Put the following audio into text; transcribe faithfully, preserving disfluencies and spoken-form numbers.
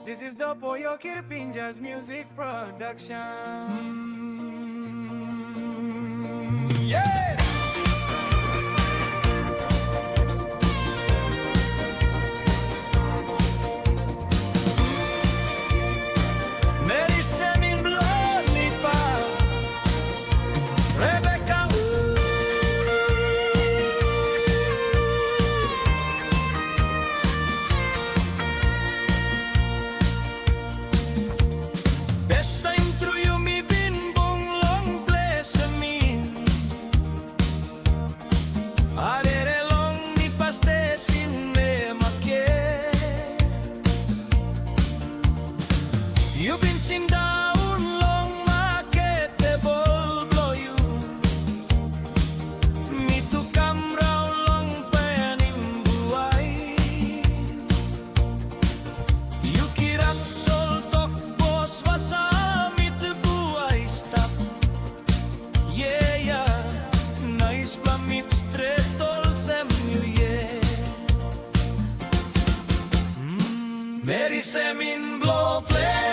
This is the Poyo Kirpinjas Music Production. Yes! Meri semin bilong lipa, Rebeka. Bestaim tru yumi bin bung long ples semin. Arere long mi pastesin me maket. Yu bin sindaun long maket tebol bilong yu. Mi tu kam raun long panim buai. Yu kirap sol tok bos, wasam mit buai stap. Ye ya, naispela mit stret olsem yu ye. Mm, meri semin bilong ples.